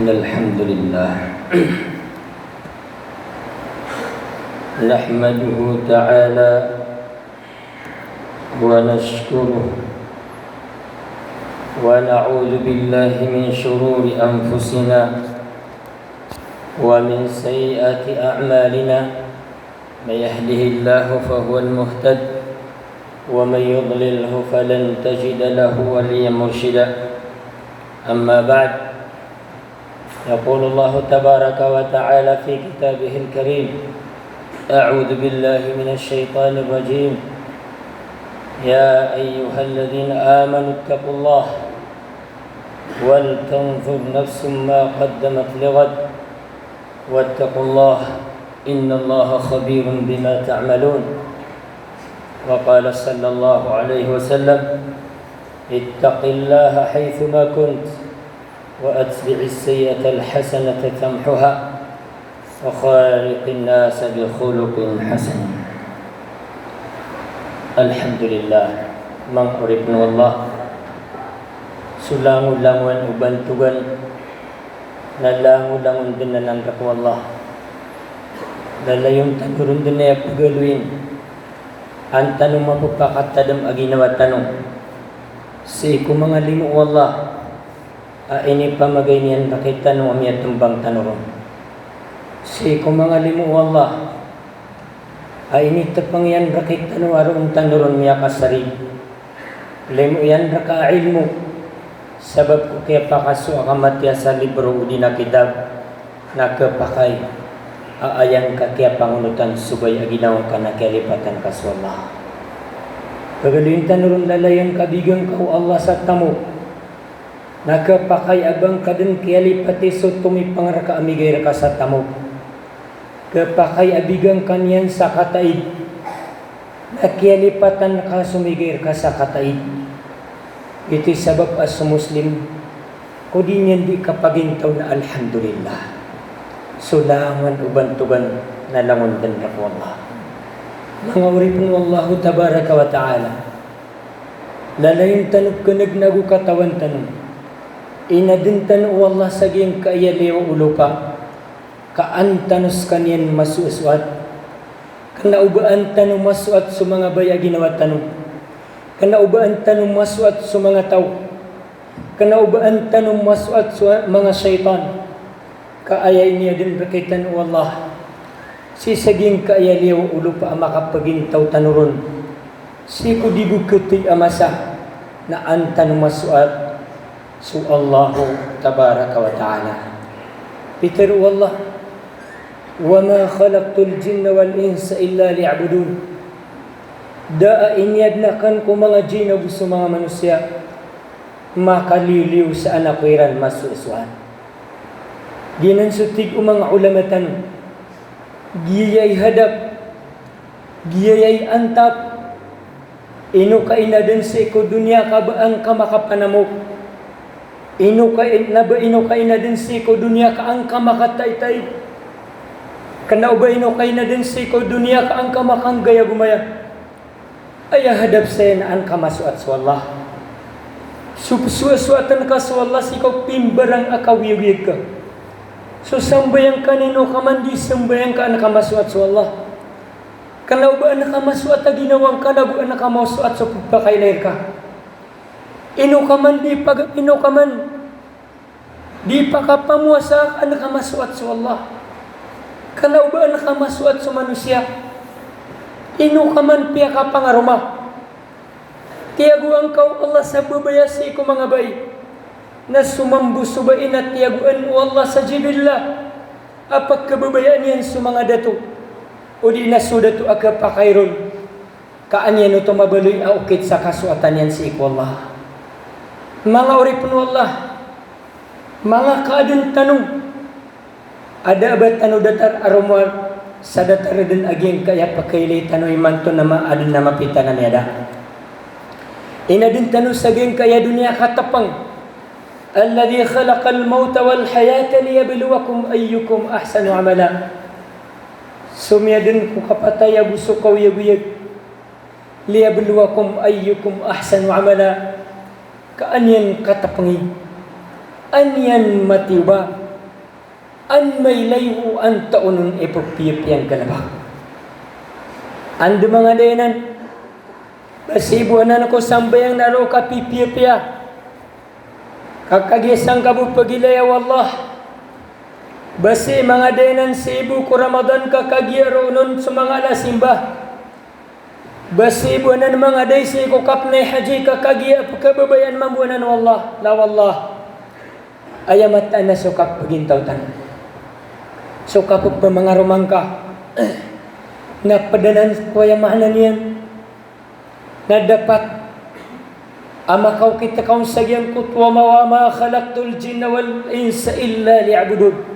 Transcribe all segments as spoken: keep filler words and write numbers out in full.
الحمد لله. نحمده تعالى ونشكره ونعوذ بالله من شرور أنفسنا ومن سيئات أعمالنا. من يهده الله فهو المهتد، ومن يضلله فلن تجد له وليا مرشدا. أما بعد، يقول الله تبارك وتعالى في كتابه الكريم: أعوذ بالله من الشيطان الرجيم. يا أيها الذين آمنوا اتقوا الله ولتنظر نفس ما قدمت لغد واتقوا الله إن الله خبير بما تعملون. وقال صلى الله عليه وسلم: اتق الله حيثما كنت وأتبع السيئة الحسنة تمحها وخالق الناس بخلق حسن. Alhamdulillah, manga oripn o Allah, so langolangon o bantogan na langolangon dn anan rka o Allah. Lalayon tano ron dn aya pagaloyin an tano mapphakatadm a ginawa tano sii ko manga limo o Allah a inipamagay niyan rktano a miyatmbang tano ron. Sii ko manga limo o Allah a initpng iyan rktano a roo tano ron miyakasari. Limo iyan rka a ilmo, sabap ko kiyapakasowa ka matiya sa libro odi na kitab, na khapakay a aya ngka kiyapangonotan so babay a ginawa ngka na kiyalipatan ka so Allah. Pagaloyin tano ron, lalayon ka a bigan ka o Allah sa tamok, na khapakay a ba ngka dn kiyalipati so tomipng rka a migay rka sa tamok. Khapakay a bigan ka niyan sa kataid, na kiyalipatan ka so migay rka sa kataid. Ito i sabap a so Muslim ko di niyan di kapagintaw na alhamdulillah. So langon o bantogan na langon dn rka o Allah. Manga oripn o Allahu tabaraka wa ta'ala, lalayon tano kngnagn ago katawan tano. Inadn tano o Allah sa giyangkaya liyawaw o lopa ka an tano skaniyan masoasoat. Kna o ba an tano masoat so manga babay a ginawa tano. Kna o ba an tano masoat so manga taw. Kna o ba an tano masoat so manga shaytan. Ka aya iniyadn rktano o Allah sii sa giyangkaya liyawaw o lopa a makapagintaw tano ron sii ko di bo khatoy a masa na an tano masoat so Allahu tabaraka wa ta'ala. Pitharo o Allah: "Wa ma khalaqtul jinna wal insa illa liya'budun." Da a iniyadn akn ko manga jinn ago so manga manosiya makaliyoliyo sa an ako iran masoasoat. Giyanan so tig o manga ulama tano, giyaya i hadap, giyaya i antap, ino ka inadn sii ko doniya ka ba an ka makapanamok, ino ka in-, na ba ino ka inadn sii ko doniya ka an ka makataitaid, kna o ba ino ka inadn sii ko doniya ka an ka makanggay ago maya. Aya hadap saya na an ka masoat so Allah. So psoasoatn ka so Allah sii ko pimbarang a kaoyagoyag ka. So sambayang ka na ino ka man di sambayang ka an ka masoat so Allah. Kna o ba an ka masoat a ginawa ngka na go an ka masoat so pphakailay rka. Ino ka man di pag-, ino ka man di pakapamowasa, an ka masoat so Allah. Kna o ba an ka masoat so manosiya. Ino ka man piyakapangaroma. Tiyagoan ka o Allah sa babaya sii ko manga babay. Na so mambo so babay na tiyagoan o Allah sa jibillah a pkhababayaan iyan so manga dato odi na so dato a khapakay ron. Ka an iyan oto mabaloy a okit sa kasoatan iyan sii ko Allah. Manga oripn o Allah, manga kaadn tano a da a ba tano datar a romowar sa datar dn a giyangkaya pkhailay tano imanto na ma-, adn a mapita na miyada. Inadn tano sa giyangkaya doniya ka tpng. Alladhi khalaqal mawta wal hayata liyabluwakum ayyukum ahsanu amala. So miyadn ko kapatay ago so kaoyagoyag. Liyabluwakum ayyukum ahsanu amala. Ka an iyan katpngi, an iyan matiyoba, An mailay o antaa on i ppiyapiya nggalbk. Anda manga dayanan, ba sii bo anan ko sambayang na roo kapipiyapiya ka kagiya sangka bo pagilaya o Allah. Ba sii manga dayanan sii bo ko Ramadan ka kagiya roo on so manga ala a simba. Ba sii bo anan manga dai sii ko kapnay haji ka kagiya pkhababayaan mambo anan o Allah. Na wallah, aya mataan na so kapgintaw tano, so kappamangaroma ngka na pd anan ko aya maana niyan na dapat a makaokit ka on sa giyangkoto a maana a "Wa ma khalaqtul jinna wal insa illa liya'budun."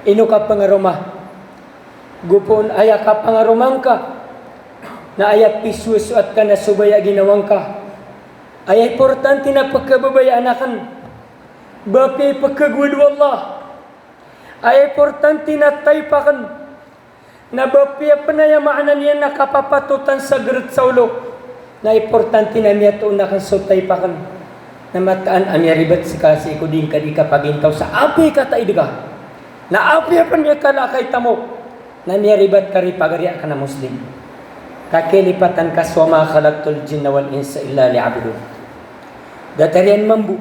Ino ka pangaroma? Go pn aya kapangaroma ngka na aya pisowasoat ka na so baya a ginawa ngka. Aya importante na pkhababayaan akn ba apiya i pkhagowad o Allah. Aya importante na tayp akn na ba apiya pn aya maana niyan na kapapatotan sa grt sa olo. Na importante na miyatoon akn so tayp akn na mataan a miyaribat ska sii ko di ngka di kapagintaw sa apiya i kataid ka. Na apiya pn i kala a kaita mo na miyaribat ka ri pagari akn a Muslim. Ka kiyalipatan ka so "Wa ma khalaqtul jinna wal insa illa liya'budun." Datar iyan mambo.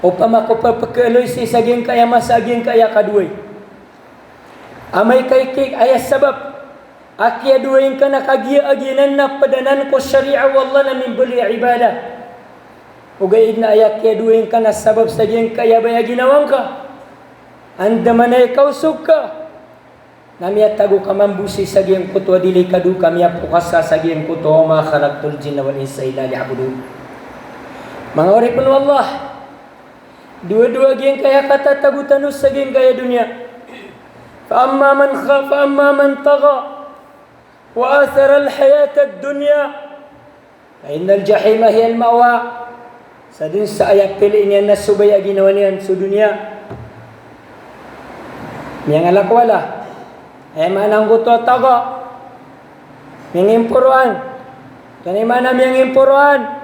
Opama ko papkhaaloy sii sa giyangkaya masa a giyangkaya kadowa i, amay ka iki aya sabap a kiyadowa ingka na kagiya a giyanan na pd anan ko shariah o Allah na mimbaloy a ibadah. Ogaid na aya kiyadowa ingka na sabap sa giyangkaya baya a ginawa ngka. Andamanaya i kaosog ka na miyatago ka mambo sii sa giyangkoto a delikado ka miyapokas ka sa giyangkoto a "Wa ma khalaqtul jinna wal insa illa liya'budun." Manga oripn o Allah, dowa-dowa giyangkaya katatago tano sa giyangkaya doniya. Fa amma man kha-, fa amma man tagha wa atharal hayatad dunya fa innal jahima hiyal ma'wa. Sadn sa aya piliin iyan na so baya a ginawa niyan so doniya. Miyangalakowala. Aya maana angkoto a tagha, miyangimporoan. Aya maana miyangimporoan?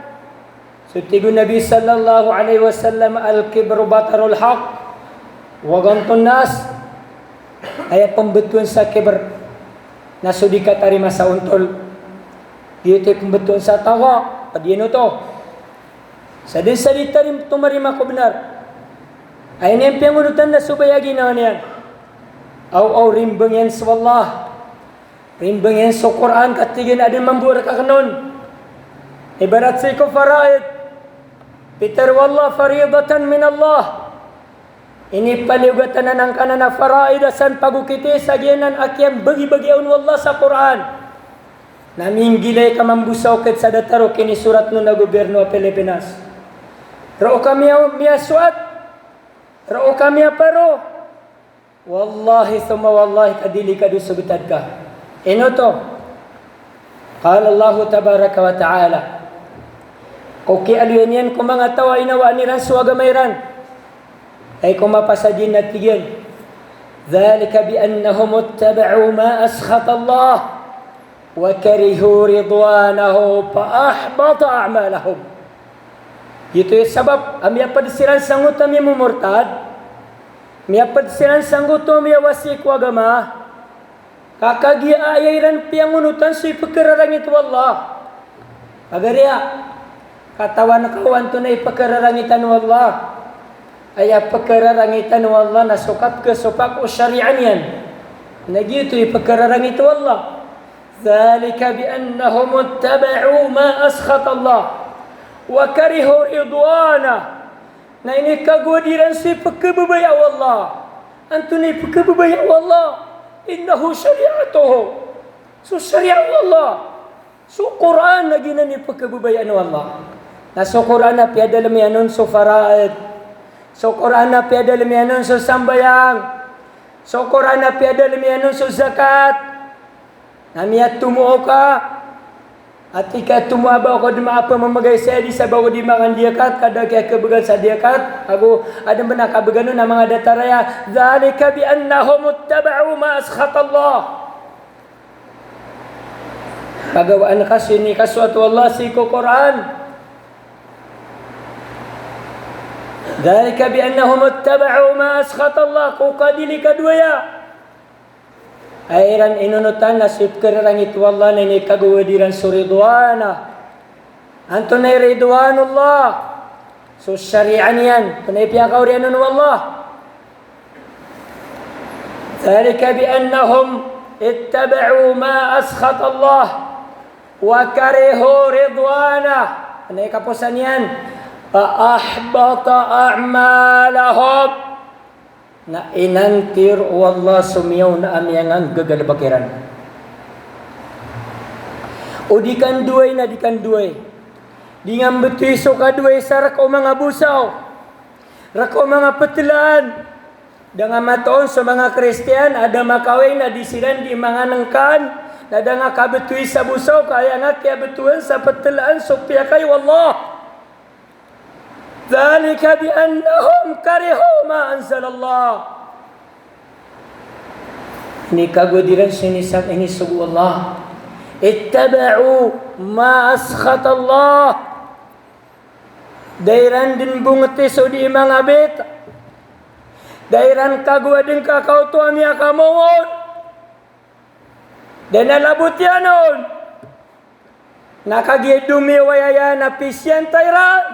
So tig o Nabi sallallahu alaihi wasallam, "Al-kibru batarul haqq wa ghamtun nas." Aya pmbtowan sa kibr na so di katarima sa ontol. Giyoto i pmbtowan sa tagha, pd iyan oto. Sadn sa di tarim-, tomarima ko bnar. Aya niyan piyangonotan na so baya a ginawa niyan. Aw, aw rimbang iyan so Allah. Rimbang iyan so Qur'an ka tig iyan a adn mambo a rk akn on. Ibarat sii ko faraid. Pitharo o Allah, "Faridatan min Allah." Inipaliyogat anan angkanan a faraid a san pagokiti sa giyanan a kiyambagibagi on o Allah sa Qur'an. Na minggilay ka mambo sa okit sa datar o kinisorat on a gobyerno a Pilipinas. Roo ka miya-, miyasoat. Roo ka miyaparo. Wallahi thumma wallahi ka delikado so btad ka. Ino oto? Qala Allahu tabaraka wa ta'ala. Ko kiyaaloya niyan ko manga taw a inawaan iran so agama iran. Aya ko mapasad iyan na tig iyan, "Dhalika bi annahum ittaba'u ma askhata Allah wa karihu ridwanahu fa ahbata a'malahum." Giyoto i sabap a miyapd siran sangkoto a miyamomortad, miyapd siran sangkoto a miyawasi ko agama, ka kagiya aya iran piyangonotan so ipkhararangitan o Allah. Pagariya, katawan ka o antonaa i pkhararangitan o Allah. Aya pkhararangitan o Allah na so kapkhasopak o shariah niyan. Na giyoto i pkhararangitan o Allah. Dhalika bi annahum ittaba'u ma askhata Allah wa karihu ridwanah. Na inikagowad iran so ipkhababaya o Allah. Antonaa i pkhababaya o Allah? Innahu shari'atuhu. So shariah o Allah. So Qur'an a giyanan i pkhababayaan o Allah. Na so Qur'an a piyadalm iyan on so faraid. So Qur'an a piyadalm iyan on so sambayang. So Qur'an a piyadalm iyan on so zakat. Na miyatomo ka a tig ka tomo a ba ako dn maapamamagay sa aya di sa ba ako di makandiyakat, ka da kiyakebegan sa diyakat, ago adn bnar a kabegan on a manga datar aya, dhalika bi annahum ittaba'u ma askhata Allah. Pagawaan ka so inikasoat o Allah sii ko Qur'an. Dhalika bi annahum ittaba'u ma askhatallah, ko kadilikadowa aya. Aya iran inonotan na so ipkhararangit o Allah na inikagowad iran so ridwana. Antonaa i ridwanullah? So shariah niyan, antonaa i piyakaoriyan on o Allah? Dhalika bi annahum ittaba'u ma askhatallah wa karihu ridwanah. Antonaa i kaposan iyan? Fa ahbata a'malahum. Na inantiyor o Allah so miyaona a miyanganggagalbk iran. O di kandoway na di kandoway. Di nga mbtowi so kadoway sa rk o manga bosaw, rk o manga ptlaan. Da nga matoon so manga Kristiyan a da makaway na di siran di manganngkan, na da nga kabtowi sa bosaw ka aya nga kiyabtowan sa ptlaan so piyakay o Allah. Dhalika bi annahum karihu ma anzalallah. Inikagowad iran so inisab, inisogo o Allah. Ittaba'u ma askhatallah. Da iran dn bongti so di manga bit. Da iran kagowadan ka kaoto a miyakamoon. Da na labot iyan on. Na kagiya domiyawa aya na pisiyanta iran.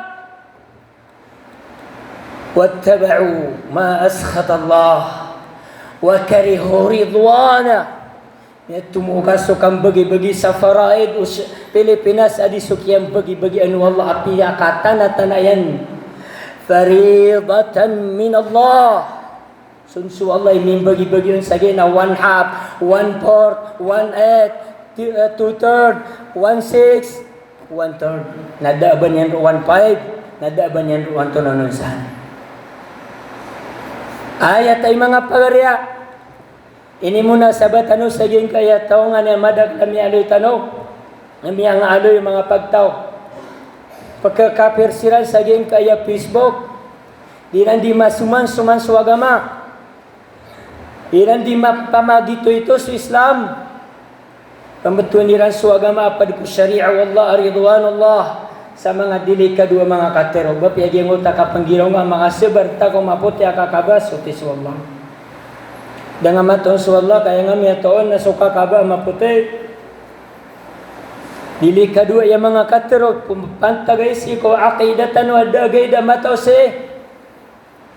Wattaba'u ma askhatallah wa karihu ridwanah. Miyatomo ka so kambagibagi sa faraid o s-, Pilipinas a di so kiyambagibagian o Allah a piyakatanatana iyan. Faridatan minallah. So, so Allah i mimbagibagi on sa giya na one half, one fourth, one eighth, ti-, eh, two third, one six, one third. Na da a ba niyan roo one five, na da a ba niyan roo antonaa on san. Aya ta i manga pagariya. Ini munasabat tano sa giyangkaya taw nga niyan madakl a miyaaloy tano, a miyangaaloy a manga pagtaw. Pkakapir siran sa giyangkaya Facebook. Di iran di masoman-soman so agama. Di iran di mapamagitoito so Islam. Pmbtowan iran so agama a pd ko shariah o Allah a ridwanullah sa manga delikado a manga katharo. Ba piya giyangkoto a kapanggiraw nga a manga sabar ta ko mapoti a kakaba so tig o Allah. Da nga matoon so Allah ka aya nga miyatoon na so kakaba a mapoti. Delikado aya manga katharo, pantagay sii ko aqidah tano a da a gii da mataw sii.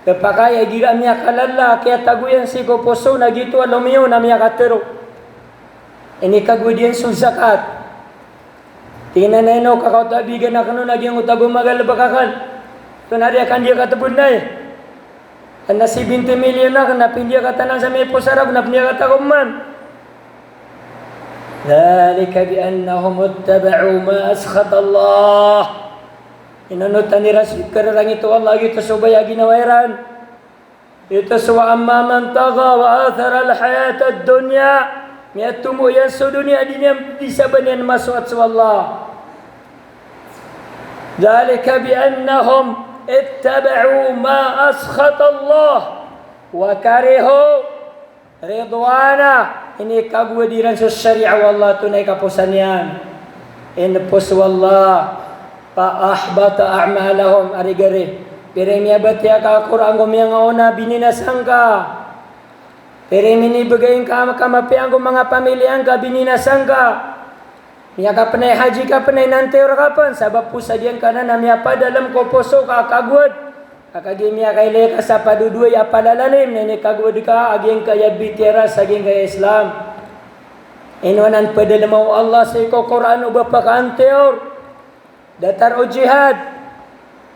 Khapakay a igira a miyakalala a kiyatagoyan sii ko poso na giyoto a lomiyo na miyakatharo. Inikagowad iyan so zakat. Tig iyan a ino ka kaoto a bigan akn on a giyangkoto a gomagalbk akn. Oto na di akn di katbod na i. Kna seventy million akn na pindi a katanan sa miyapos a Arab na pindi a katakoman. Dhalika bi annahum ittaba'u ma askhatallah. Inonotan iran so ipkhararangit o Allah, giyoto so baya a ginawa iran. Giyoto so wa amma man tagha wa athara al-hayata ad-dunya. Miyatomo iyan so doniya a di niyan, di sa ba niyan masoat so Allah. Dhalika bi annahum ittaba'u ma askhatallah wa karihu ridwanah, inikagowad iran so shariah o Allah, antonaa i kaposan iyan? Inpos o Allah, fa ahbata a'malahum, ari gari. Pira i miyabatiya ka a Qur'an ko miyangaona, bininasa ngka. Pira i minibgay ngka a makapiya ko manga pamiliya ngka, bininasa ngka. Miyakapnay haji ka pn a inantiyor ka pn, sabap ko sa giyangkanan a miyapadalm ko poso ka a kagowad. Ka kagiya miyakailay ka sa padodoay a palalalim, na inikagowad ka a giyangkaya bitiyara sa giyangkaya Islam. Ino anan padalma o Allah sii ko Qur'an o ba pakaantiyor. Datar o jihad.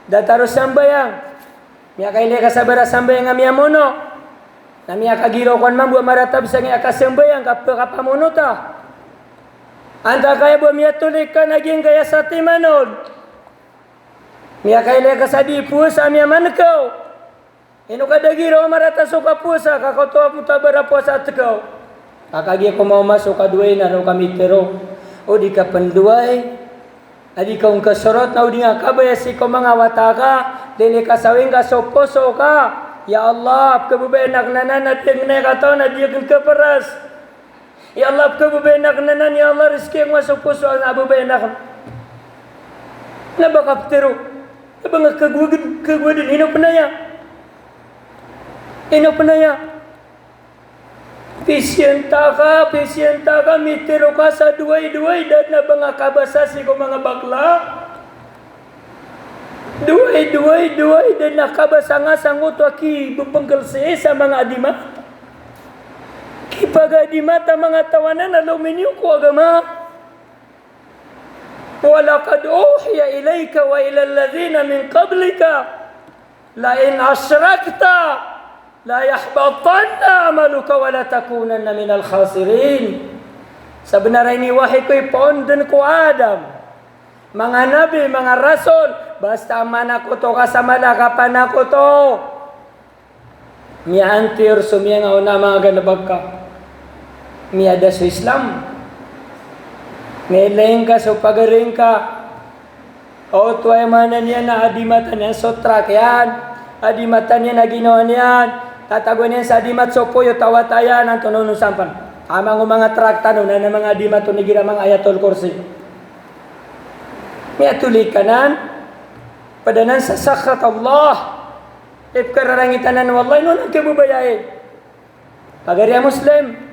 Datar o sambayang. Miyakailay ka sa barasambayang a miyamono. Na miyakagiraw ko an mambo a maratab sangkaya kasambayang ka pkapamono ta. Antaa ka aya bo a miyatolik ka na giyangkaya satiman on. Miyakailay ka sa di powasa a miyamankaw. Ino ka da giraw a marata so kapowasa, ka kaoto a mota a barapowasa a tkaw. Ka kagiya ko maoma so kadoway na roo ka mitharo. O di ka pndoway. A di ka on kasorot na o di nga kabaya sii ko manga wata ka, lilikasawi ngka so poso ka. Ya Allah, pkhababayaan akn anan a di akn kataw na di akn kapras. Ya Allah, pkhababayaan akn anan, ya Allah, rizki akn so poso a babayaan akn. Na ba ka ptharo. Ba nga kagowad, kagowad, ino pn aya? Ino pn aya? Pisiyanta ka, pisiyanta ka, mitero ka sa doway, doway, da dn a ba nga kabasa sii ko manga bakla. Doway, doway, doway, da dn a kabasa nga sangkoto a kibpngkl sii sa manga adimat. Kipagadimat a manga taw anan a lominiyo ko agama. Wa laqad uhiya ilayka wa ilal ladhina min qablika la in ashrakta la yahbatanna amaluka wa la takunanna minal khasirin. Sabnar a iniwahi ko i pondn ko Adam, manga nabi, manga rasul, basta a manakoto ka sa mala a kapanakoto. Miyaantiyor so miyangaona a manga galbk ka. Miyada so Islam. Miyailay ngka so pagari ngka. Oto, aya maana niyan na adimatan iyan so trak iyan. Adimatan iyan a ginawa niyan. Tatagoan iyan sa adimat so poyo tawata iyan, antonaa on sampn. Amay ko manga trak tano na, na manga adimat on igira manga Ayatul Kursi. Miyatolika nan. Pd anan sa sakhat Allah. Ipkararangitan anan o Allah, ino anan kababayai? Pagari a Muslim.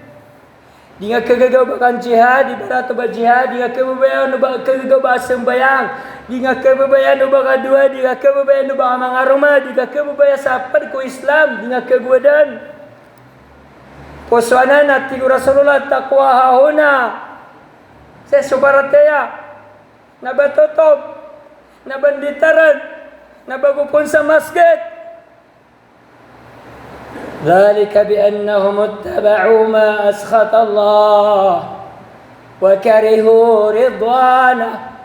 Di nga kagaga o ba ka njihad, ibarat o ba jihad, di nga kababayaan o ba, kagaga o ba ka sambayang, di nga kababayaan o ba ka dowa, di nga kababayaan o ba ka mangaroma, di nga kababaya sa pd ko Islam, di nga kagowadan. Poso anan a tig o Rasulullah, taqwa hahuna. Sii so paratiyaya, na ba totob, na ba nditaran, na ba gopon sa masgit. Dhalika bi annahum ittaba'u ma askhatallah wa karihu ridwanah.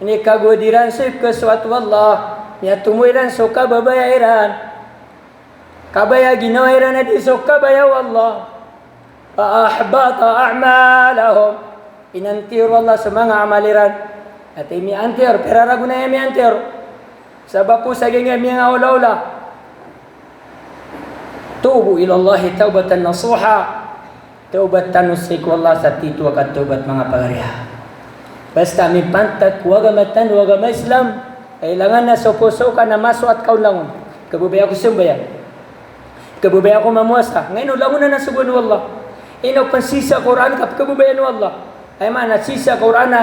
Inikagowad iran so ipkhasoat o Allah, miyatomo iran so kababaya iran. Kabaya ginawa iran a di so kabaya o Allah. Fa ahbata a'malahum. Inantiyor o Allah so manga amal iran. Ati miyantiyor, pira ragon aya miyantiyor. Sabap ko sa giyangkai a miyangaolaola. Tubu ilallahi tawbatan nasuha. Tawbat tano sii ko Allah sa titho a katawbat, manga pagari a. Basta mipantag ko agama tano a agama Islam, kailangan na so poso ka na masoat ka on langon. Kababaya ko sambayang. Kababaya ko mamowasa. Ngaino langon anan sogoan o Allah? Ino pn sii sa Qur'an ka pkhababayaan o Allah? Aya maana sii sa Qur'an a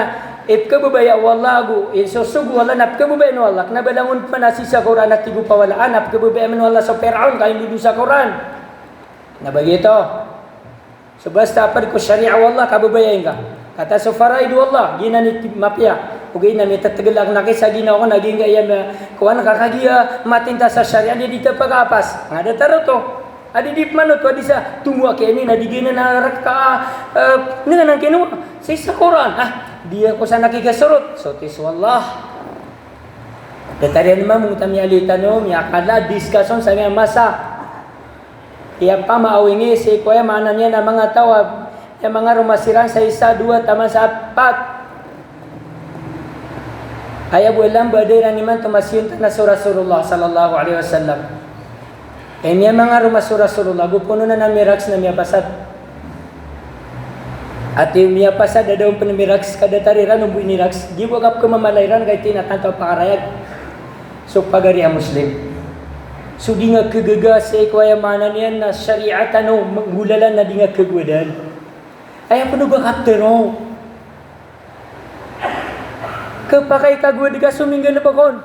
ipkhababaya o Allah ago, i so sogo o Allah na pkhababayaan o Allah. Kna ba langon pn a sii sa Qur'an a tig o pawalaan a pkhababayaan o Allah so Fir'aun ka indodosa ko Qur'an. Na ba giyoto. So basta a pd ko shariah o Allah, kababayai ngka. Kata so faraid o Allah, giyanan i mapiya. Ogaid na mitatgl akn a kisa ginawa ko na giyangkaya ma-, kowan ka kagiya matinta sa shariah, di di ta pkaapas. Nga datar oto. A di di pman oto, a di sa tomo a kiyani na di giyanan a rk ka, eh, ngan angkino. Sii sa Qur'an. Ah, di ako san a kikasorot. So tig so Allah. Datar iyan mambo ta miyalita no, miyakala, discussion sa miyamasa. Aya pamaawingi sii ko aya maana niyan a manga taw a, aya mangaroma siran sa isa, dowa, taman sa apat. Aya bo a lamba da iran imanto masiyon tano so Rasulullah sallallahu alaihi wasallam. Aya miyamangaroma so Rasulullah, go poon on a miraks na miyapasad. Ati miyapasad a da on pn miraks, ka datar iran on bo iniraks. Di bo kapkhamamala iran ka iti na tanto a pakarayag. So pagari a Muslim. So di nga khagaga sii ko aya maana niyan na shariah tano, nggolalan na di nga khagowadan. Aya pn o ba kaptharo. Khapakay kagowad ka so minggalbk on.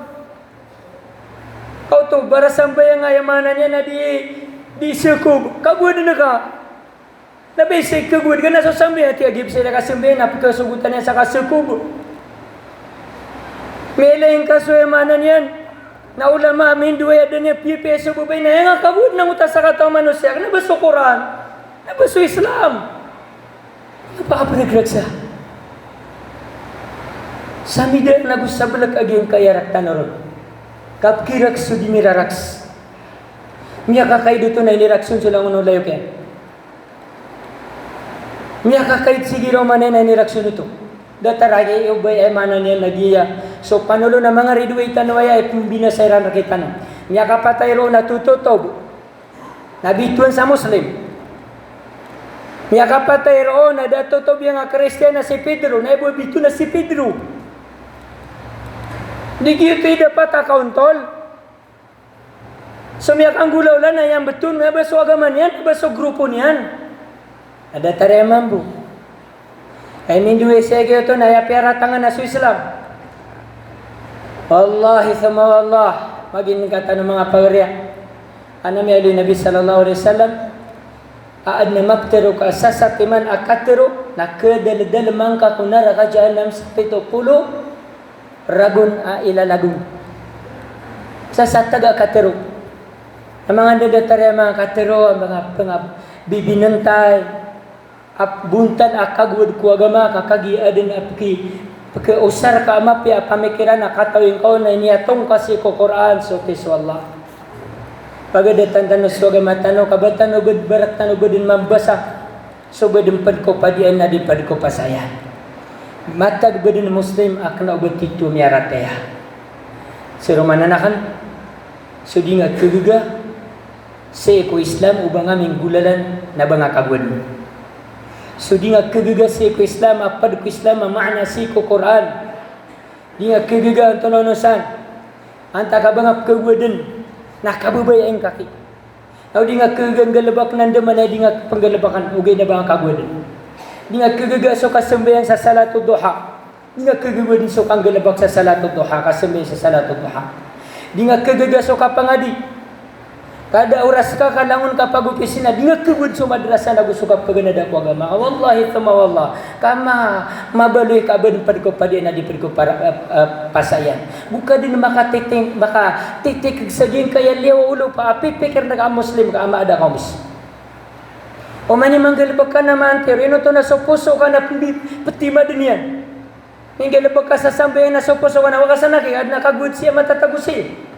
Kaoto, barasambayang aya maana niyan na di, di sakob. Kagowad na ka. Na ba isa i kagowad ka na so sambayang, ati a gii pn sa ira kasambayang na pkhasogotan iyan sa kasakob. Miyailay ngka so aya maana niyan na ulama, mindowa aya da niyan piyapiya so babay na aya nga kagowad na ngota sakataw a manosiya, kna ba so Qur'an, kna ba so Islam. Kna ba a pngragsa. Sa mida na go sablk a giyangkaya rk tano ron. Kapkhiraks so di miraraks. Miyakakaid oto na iniraks on so langon o layok iyan. Miyakakaid sii giraw man iyan na iniraks on oto. Datar a giya o ba aya maana niyan na giya so panolon a manga ridoay tano aya i pmbinasa iran rktano. Miyakapatay roo na tototob. Na bitowan sa Muslim. Miyakapatay roo na da totob iyan a Kristiyan a si Pedro, na aya bo a bitowan na si Pedro. Di giyoto i dapat a kaontol. So miyakanggolawla na aya mbtoon, na ba so agama niyan, na ba so grupo niyan. Na datar iyan mambo. Ay mindowa i sii giyoto na aya piyaratangan na so Islam. Wallahi thumma wallah, magingka tano manga pagariya. Aya miyaaloy o Nabi sallallahu alaihi wasallam, a adn a maptharo ka a sasatiman a katharo, na khadaldalman ka ko naraka jahannam sa pito polo ragon a ilalagon. Sa satag a katharo. A manga ndadatar iyan a manga katharo, a manga pngabibinantay, a bontal a kagowad ko agama, ka kagiya adn a pki, pkiosar ka a mapiya a pamikiran a katawi ngka on na iniyatong ka sii ko Qur'an, so kiso Allah. Pagadatan tano so agama tano, ka ba tano bd, ba rktano bdn mambasa. So bdn pd ko padian na di pd ko pasayan. Matag bdn Muslim a kna o ba tito miyaratiyaya. Sii roman anan, so di nga khagaga sii ko Islam o ba nga minggolalan na ba nga kagowad. So di nga khagaga sii ko Islam a pd ko Islam a maana sii ko Qur'an. Di nga khagaga antonaa onon san. Antaa ka ba nga pkhagowadn na kababayai ngka ki. Na o di nga khagaga nggalbk na ndman a di nga pnggalbkan, ogaid na ba nga kagowadn. Di nga khagaga so kasambayang sa salatul duha. Di nga khagaga so kanggalbk sa salatul duha, kasambayang sa salatul duha. Di nga khagaga so kapangadi. Kada oras ka kalangon ka pagopisina, di nga khagaga so madrasa na go so kapaganda ko agama. Wallahi thumma wallah. Ka ma, mabaloy ka bn pd ko padian a di pd ko para, eh, eh, pasayan. Go ka dn makatitik, makatitik sa giyangkaya liyawaw o lopa a pipikirn ka a Muslim ka a maada ka omis. Oman i manggalbk ka na maantir, ino oto na so poso ka na pndi, ptimadn iyan. Minggalbk ka sa sambayang na so poso ka na waka sana ki, adn a kagowad sii a matatago sii.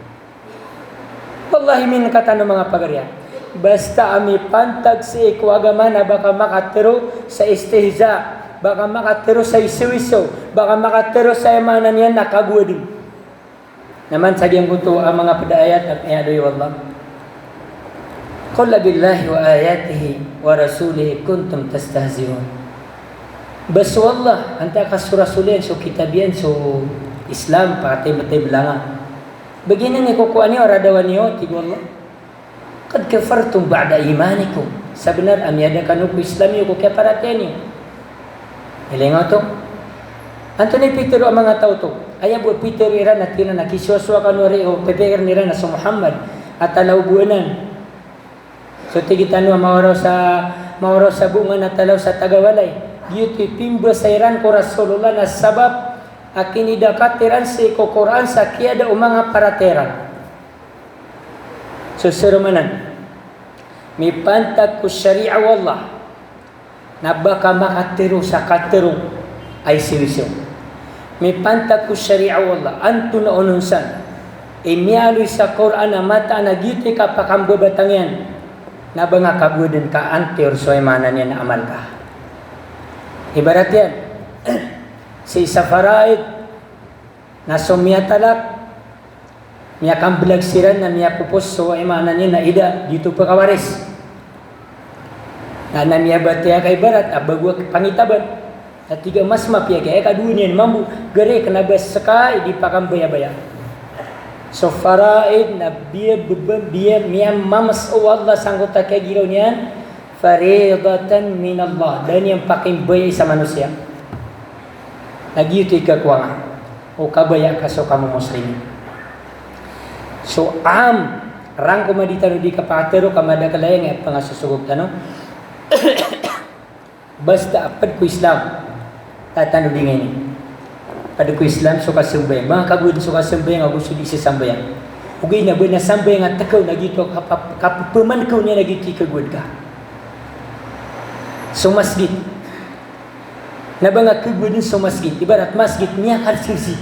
Wallahi, miningka tano manga pagariya. Basta a mipantag sii ko agama na ba ka makatharo sa istihza, ba ka makatharo sa isoiso, ba ka makatharo sa aya maana niyan na kagowadn. Na man sa giyangkoto a manga pd a ayat a miyaaloy o Allah. Qul abillahi wa ayatihi wa rasulihi kuntum tastahzi'un. Ba so Allah, antaa ka so Rasul iyan, so kitab iyan, so Islam, pakatay matay blanga. Ba giyanan i kokowa niyo, radawa niyo, tig o Allah. Qad kafartum ba'da imanikum. Sabnar a miyada kano ko Islam iyo ko kiyaparatiyaya niyo. Ilay nga oto. Antonaa i pitharo a manga taw oto? Aya bo a pitharo iran na tig iran a kisowasowa kano ari o pipikirn iran a so Muhammad a talaw bo anan. So tig tano a mawaraw sa, mawaraw sa bongan a talaw sa tagawalay. Giyoto i pimbasa iran ko Rasulullah na sabap a kinidakat iran sii ko Qur'an sa kiyada o manga paratiyaya iran. So sii roman anan, mipantag ko shariah o Allah na ba ka makatharo sa katharo a isoiso. Mipantag ko shariah o Allah, antonaa onon san i miyaaloy sa Qur'an a mataan a giyoto i kapakambabatang iyan, na ba nga kagowadn ka antior so aya maana niyan na amal ka. Ibarat iyan, sii sa faraid, na so miyatalak, miyakamblag siran na miyapopos so aya maana niyan na idda, di oto pkawaris. Na, na miyabatiya ka ibarat a bago a pangitaban. Na tig a mas mapiya ka aya kadowa niyan mambo, gari kna ba ska i di pakambayabaya. So faraid na biya, biya, biya miyamamas o Allah sangkoto a kiyagiraw niyan, faridatan minallah. Da niyan pakimbayai sa manosiya. Na giyoto i kakowa nga o kabaya ka so kamo Muslimin. So am, rangkom a di tano di kapakatharo ka madakl a aya nga pangasosogop tano. Basta a pd ko Islam, tatano di nga ini. Pd ko Islam so kasambayang, ba nga kagowadn so kasambayang ago so di sasambayang. Ogaid na ba na sambayang a tkaw na giyoto a kapa-, kapphamangkaw niyan a giyoto i kagowad ka. So masgit. Na ba nga kagowadn so masgit, ibarat masgit, miyakarsirsi.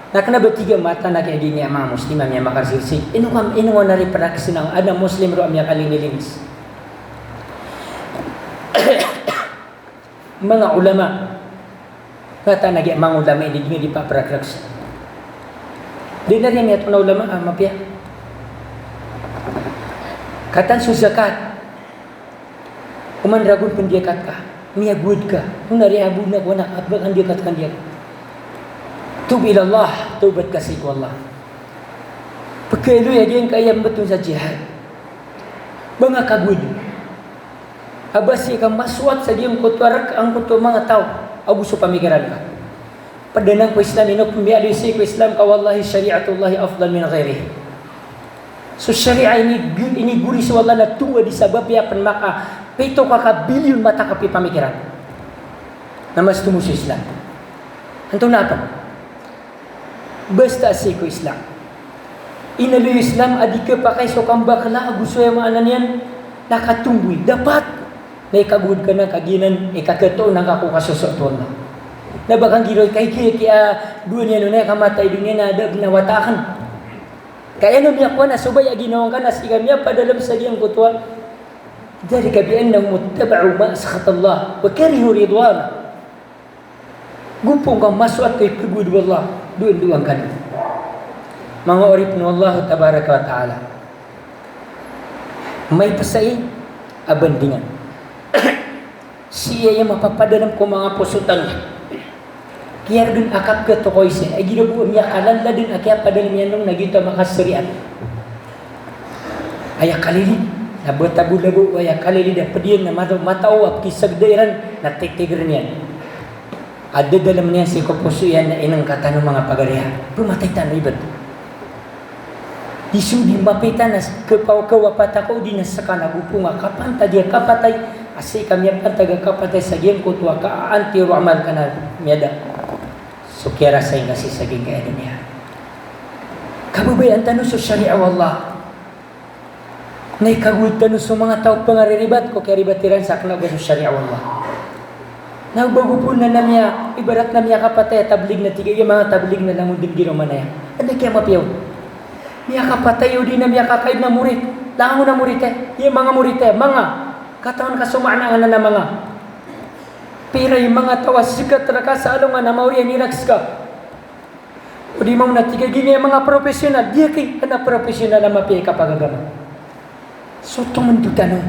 Na kna ba tig a mataan a kiyagini a manga Muslim a miyamakarsirsi. Ino kam, ino nga na ri praksina a adn a Muslim roo a miyakalilininis. Manga ulama. Nga ta na giya manga ulama ini di, di paprakraks. Di na riya miyatoon a ulama, ah, mapiya. Kataan so zakat. Oman ragon pn diyakat ka. Miyagowad ka. Ona riya bo na ko anak, a ba kandiyakat, kandiyakat. Tub ila Allah. Tawbat ka sii ko Allah. Pkhaaloy a giyangkaya a mbtoon sa jihad. Ba nga kagowad a ba sii ka masowat sa giyangkoto a rk angkoto a manga taw ago so pamikiran ka. Pd anan ko Islam, ino pn miyaaloy sii ko Islam ka wallahi shari'atullahi afdal min ghairihi. So sharia ini, inigori so Allah na tomo di sabap iyan pn makapito ka ka bilyon mata ka pipamikiran. Na mas tomo so Islam. Antonaa pn? Basta sii ko Islam. Inaloy o Islam a di khapakay so kambakla ago so aya maana niyan na katomboy. Dapat na ikagowad ka na kagiya na ikakatoon angka ko kasosoat o Allah. Na ba kanggiray ka iki, iki a dowa niyan on na aya kamatay doniya na da a bnar a wata akn. Ka aya na miyakowa na so baya a ginawa ngka na sii ka miyapadalm sa giyangkoto a. Dhalika bi annahum ittaba'u ma askhata Allah wa karihu ridwanah. Gopo ngka masowat ko ipagowad o Allah, dowa, dowa ngka. Manga oripn o Allah tabaraka wa ta'ala. May psai a bandingan. Sii aya mapapadalm ko manga poso tano. Kiyargn a kapkatokawi sii, a giraw bo a miyakalala dn a kiyapadalm iyan on na giyoto a makasariat. Aya kalilid, na bata bo labo, aya kalilid a pd iyan na mata-, matao a pkisagda iran na titigrn iyan. A dadalm iyan sii ko poso iyan na inngka tano manga pagari a pmatay tano ibt. Di so di mapita na s-, khapaw-, khawapata ka odi na ska na gopo nga kapantag iyan kapatay, a sii ka miyapantag a kapatay sa giyangkoto a kaanti ro amal ka na miyada. So kiyarasay ngka sii sa giyangkaya doniya. Kababayaan tano so shariah o Allah. Na ikagowad tano so manga taw a pngariribat ko kiyaribat iran sa kna o ba so shariah o Allah. Na o ba gopo na, na miya, ibarat na miyakapatay a tablig na tig a iya manga tablig na langon dn giraw manaya. Adn a kiyamapiya on. Miyakapatay odi na miyakakaid na morit. Langon a morit iyan. Iya manga morit iyan. Manga. Katawan ka so maana angkanan a manga. Pira i manga taw a sikat rka sa alongan a maori a inirak ska. Odi mambo na tig a giya manga professional, di aki, kna professional a mapiya i kapagagama. So tomndo tano.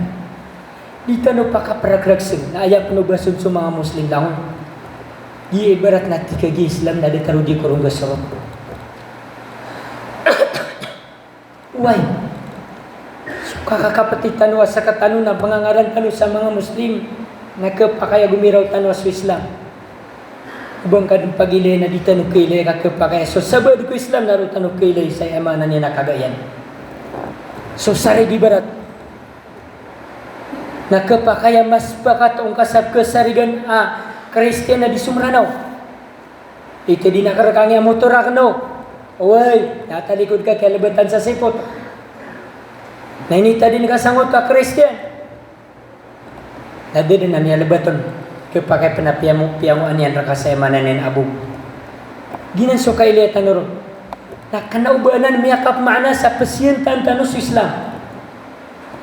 Di tano pakapragragsn, na aya pn o ba so, so manga Muslim langon. Di ibarat na tig a giya Islam na datar o di korong gasarot. Wai. So kakakapti tano a sktano na pangangaran tano sa manga Muslim na khapakay a gomiraw tano a so Islam. O ba ngka dn pagilay na di tano khailay ka khapakay a so sabaad ko Islam na roo tano khailay sa aya maana niyan a kagayan. So sarig ibarat na khapakay a mas pakat o ngka sa khasarigan a Kristiyan a di so Mranaw. Ito di na karkang iya motor akn o. Oway, na talikod ka kiyalbatan sa sipot. Na initadin ka sangoto a Kristiyan. Na di dn a miyalbat on. Khapakay pn a piyango, piyangoan iyan rka sa aya maana niyan a bog. Giyanan so kailaya tano ron. Na kna o ba anan miyakapmaana sa pziyantn tano so Islam.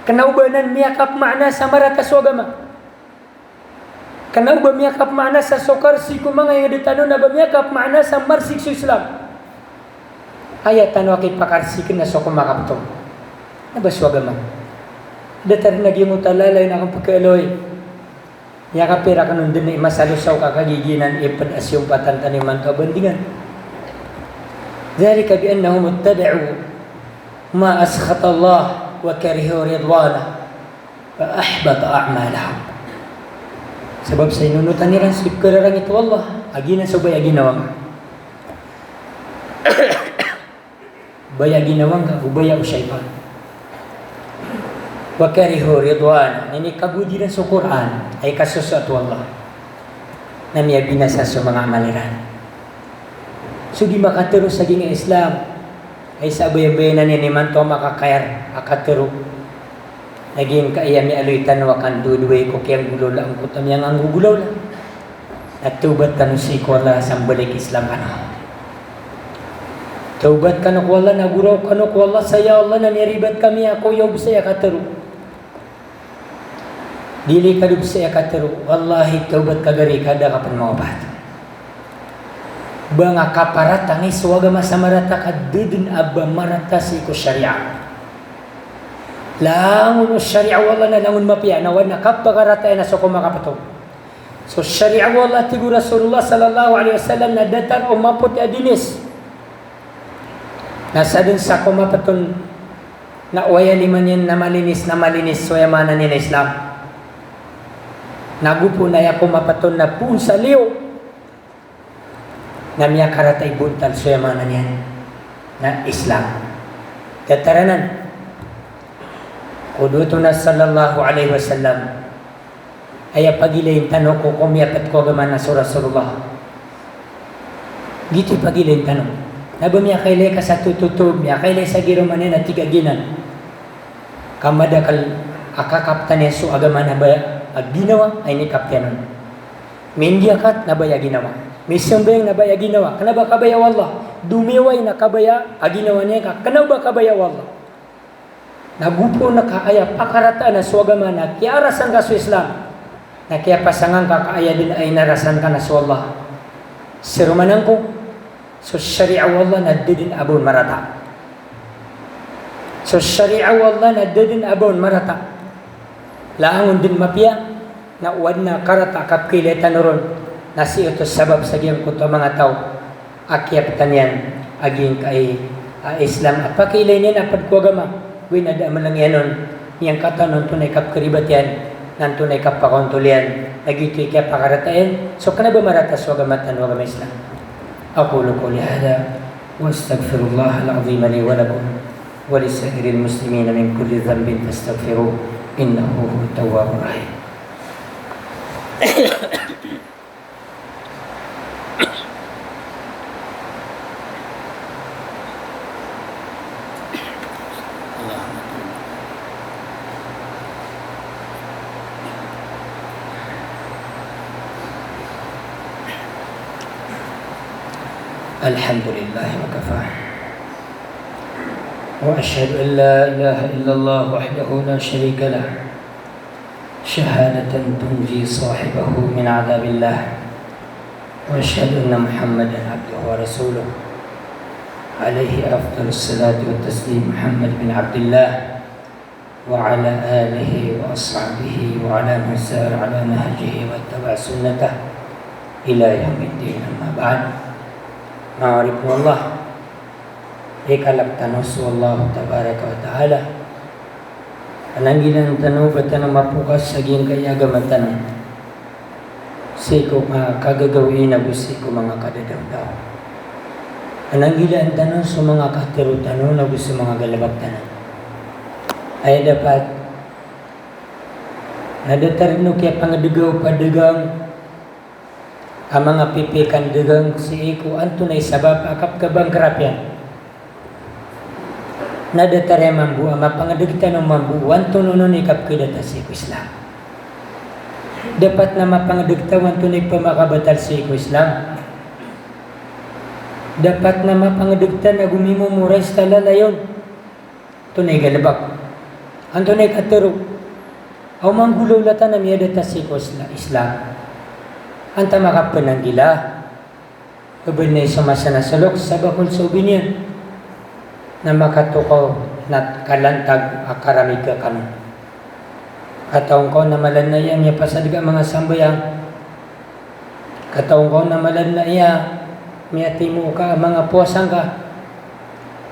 Kna o ba anan miyakapmaana sa marata so agama. Kna o ba miyakapmaana sa so karsik o manga ingd tano na ba miyakapmaana sa marsik so Islam. Aya tano a kipakarsik na so komakapto. Na ba so agama. Datar na giyangkoto a lalayon akn pkhaaloy. Miyakapira akn on dn i masalosaw ka kagiya giyanan i pd a siyompatan tano imanto a bandingan. Dhalika bi annahum ittaba'u ma askhata Allah wa karihu ridwanah. Fa ahbata a'malahum. Sabap sa inonotan iran so ikararangit o Allah, a giyanan so baya a ginawa ngka. Baya a ginawa ngka, go baya o shaytan. Wa karihu ridwanah, na inikagowad iran so Qur'an, a ikasosoat o Allah. Na miyabinasa so manga amal iran. So di makatharo sa giyangkai a Islam, a isa a bayabayanan iyan imanto a makakayar a katharo. Na giyangkaya miyaaloy tano a kandowadowa ko kiyanggolawla angkoto a miyanganggogolawla. Na tawbat tano sii ko Allah sa mbalik Islam kano. Tawbat kano ko Allah, na goraw kano ko Allah sa, ya Allah, na miyaribat kami a koyaw bs aya katharo. Dii ka dii bs aya katharo, wallahi tawbat ka gari ka da ka pn mawapat. Ba nga kaparatangay so agama sa marata ka da dn a ba marata sii ko shariah. Langon o shariah o Allah na langon mapiya, na oway na kapakarata iyan na so komakapto. So shariah o Allah, tig o Rasulullah sallallahu alaihi wasallam, na datar o mapoti a dinis. Na sadn sa komapton na aya lima niyan na malinis, na malinis, so aya maana niyan na Islam. Na gopo na aya komapton na poon sa liyo na miyakarata i bontal, so aya maana niyan na Islam. Tataranan, qudwatuna sallallahu alaihi wasallam, aya pagilayn tano ko komiyapat ko agama na so Rasulullah. Giyoto i pagilayn tano. Na ba miyakailay ka sa tototo, miyakailay sa giraw man iyan a tig a giyanan. Ka madakl a kakaptan iyan so agama na ba aya a ginawa a inikaptan on. Mindiyakat na ba aya ginawa. Misambayang na ba aya ginawa. Kna ba kabaya o Allah. Domiway na kabaya a ginawa niyan ka kna ba kabaya o Allah. Na gopo na ka aya pakarataan ka so agama na kiyaarasan ka so Islam, na kiyapasangan ka ka aya dn a inarasan ka na so Allah. Sii roo man angkoto, so shariah o Allah na da dn a ba on marata. So shariah o Allah na da dn a ba on marata. Langon dn mapiya, na o adn a karata a kapkhailay tano ron, na sii oto sabap sa giyangkoto a manga taw a kiyaptan iyan a giyangkai a Islam a pakhailay niyan a pd ko agama, go inadn a mlng iyan on, miyangkatawan o antonaa i kapkharibat iyan, na antonaa i kapakaontol iyan, na giyoto i kiyapakarata iyan, so kna ba marata so agama tano a agama Islam. أقول قولي هذا وأستغفر الله العظيم لي ولكم ولسائر المسلمين من كل ذنب فاستغفروه إنه هو التواب الرحيم. الحمد لله وكفى. وأشهد أن لا إله إلا الله وحده لا شريك له. شهادة تنجي صاحبه من عذاب الله. وأشهد أن محمدا عبده ورسوله. عليه أفضل الصلاة والتسليم محمد بن عبد الله. وعلى آله وأصحابه وعلى من سار على نهجه واتبع سنته إلى يوم الدين. أما بعد. Manga oripn o Allah, ikalk tano so Allah tabaraka wa ta'ala. Ananggilaan tano ba tano mapokas sa giyangkai a agama tano. Sii ko manga kagagawii nago sii ko manga kadadaw-daw. Ananggilaan tano so manga katharo tano nago so manga galbk tano. Aya dapat na datar o kiyapangdgaw o padagang a manga pipiya kandgang sii ko antonaa i sabap a kapkhabangkrap iyan. Na datar iyan mambo a mapangdg tano mambo o antonaa i kapkhailay ta sii ko Islam. Dapat na mapangdg ta o antonaa i pmakabatal sii ko Islam. Dapat na mapangdg ta na gomimomora i stala layon. Antonaa i galbk, antonaa i katharo. Aw manggolawla ta na miyada ta sii ko Isla-, Islam. Antaa makapnanggila. Kbn na i so masa na solok sa bakol sa obi niyan na makatokaw na kalantag a karamig ka kano. Kataw ngka on na mala dn a iya miyapasadka a manga sambayang. Kataw ngka on na mala dn a iya miyatimo ka a manga powasa ngka.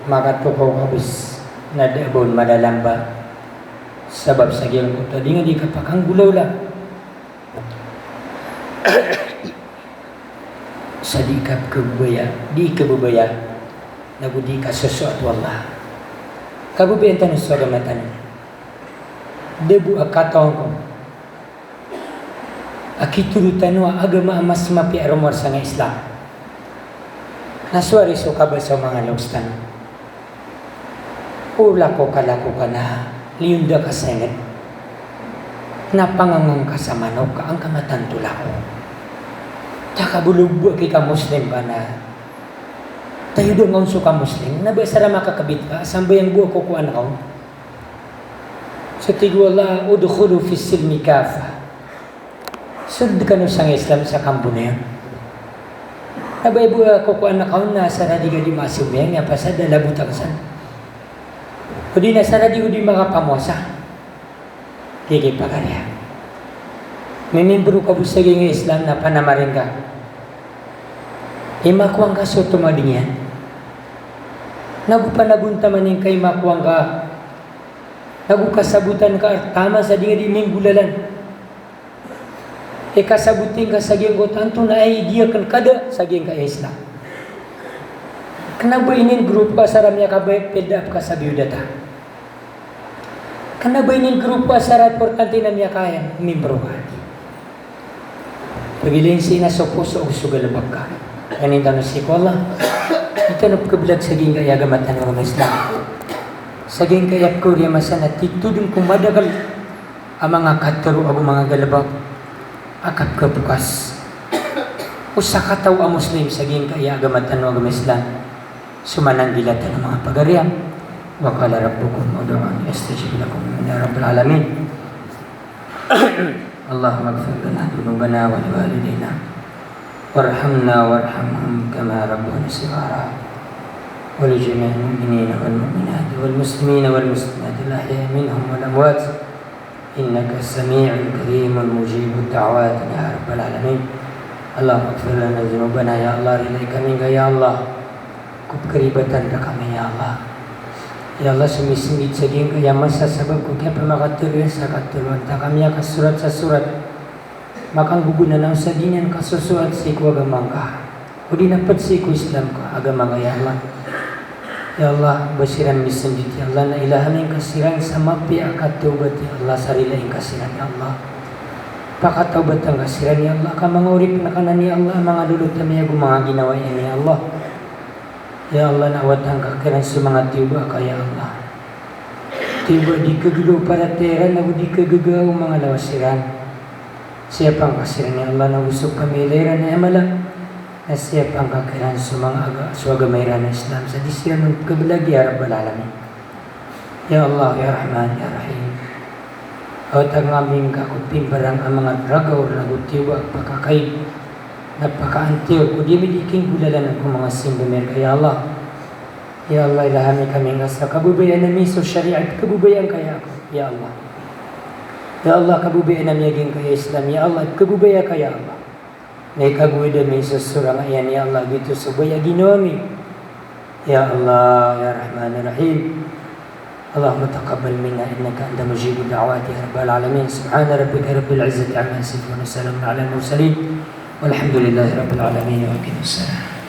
Makatokaw ka bs na da a ba on malalamba. Sabap sa giyangkoto a di nga di kapakanggolawla. Sa di ka kababaya, di kababaya, nago di kasosoat o Allah. Kababayaan tano so agama tano. Da bo a katawan ko a kitharo tano a agama a mas mapiya a rowar sangkai a Islam. Na sowari so kabasa o manga loks tano. O lako ka lako ka na liyo nda ka sa ingd. Na pangangang ka sa manok ka angka matanto lako. Ta ka bolo bo aki ka Muslim ka na. Tayo da ngaon so ka Muslim. Na ba sa ra makakabit ka, sambayang bo ako ko an ka on. So tig o Allah, "Udkhulu fis silmi kaffah." Sold kano sangkai a Islam sa kambonayan. Na ba ibo a kokowan ka on na asar a di ka di masambayang, aya pasad a labot ka san. O di na asar a di ka di makapamowasa. Di ki pagariya. Mimimbro ka bo sa giyangkai a Islam na panamaring ka. Imakowa ngka so tomading iyan. Nago panagontaman ingka i makowa ngka, nago kasabotan ka artaman sa di ngka di minggolalan. Ikasabotan ka sa giyangkoto, antonaa i di akn kada sa giyangkaya Islam. Kna ba inin grupo a sara miyakabaya pildap ka sa biyo data. Kna ba inin grupo a sara importante na miyakayan mimbro ka. Pagilin sii na so poso ago so galbk ka. Kani tano sii ko Allah. Di tano pkablag sa giyangkaya agama tano a Islam. Sa giyangkaya pkaori a masa na titho dn ko madakl a manga katharo ago manga galbk a kapkhapokas o sakataw a Muslim sa giyangkaya agama tano a agama Islam. So mananggila tano a manga pagari a, wa qala rabbukum ud'uni astajib lakum, ya rabbal alamin. Allahumma ighfir lana dhunubana wa liwalidina warhamna warhamhum kama rabbuna shighara. Wa li jami'il mu'minina wal mu'minat wal muslimina wal muslimat al ahya'i minhum wal amwat. Innaka sami'un qaribun mujibud da'awat, ya rabbal alamin. Allahumma ighfir lana dhunubana, ya Allah, rilai kami ngka, ya Allah, ko pkharibatan rkami, ya Allah. Ya Allah, so mismbit sa giyangkaya masa sabap ko kiyapamakatharo iyan sa katharoan ta kami a kasorat sa sorat, makanggogonanaw sa di niyan kasosoat sii ko agama ngka, odi na pd sii ko Islam ka, agama ngka, ya Allah. Ya Allah, ba siran mismbit, ya Allah, na ilaha ngka siran sa mapiya a katawbat, ya Allah, sa rilai ngka siran, ya Allah. Pakatawbata ngka siran, ya Allah, ka manga oripn ka nan, ya Allah, manga lolot ami ago manga ginawa iyan, ya Allah. Ya Allah, na awatan ka kiran so manga tiyoba ka, ya Allah. Tiyoba a di kagaga o paratiyaya iran ago di kagaga o manga lawas iran. Siyapa ngka siran, ya Allah, na osok kami iran a mala. Na siyapa ngka kiran so manga aga, so agama iran a Islam, sa di siran on pkhablagi, ya rabbal alamin. Ya Allah, ya Rahman, ya Rahim. Awatan ami ngka ko pimbarang a manga ragaw ron ago tiyoba a pakakaid na pakaantiyor ko di ami di kinggolalan ko manga simba ami rka, ya Allah. Ya Allah, ilhami kami ngka sa kababayaan ami so shariah a pkhababayaan ka, ya, ya Allah. Ya Allah, kababayaan ami a giyangkaya Islam, ya Allah, pkhababayaan ka, ya Allah. Na ikagowad ami so sorang iyan, ya Allah, giyoto so baya a ginawa mi. Ya Allah, ya Rahman, ya Rahim. Allahumma taqabbal minna innaka anta mujibud da'awat, ya rabbal alamin. Subhana rabbika rabbil izzati amma yasifun, wa salamun alal mursalin, walhamdulillahi rabbil alamin. Wa aqimus salah.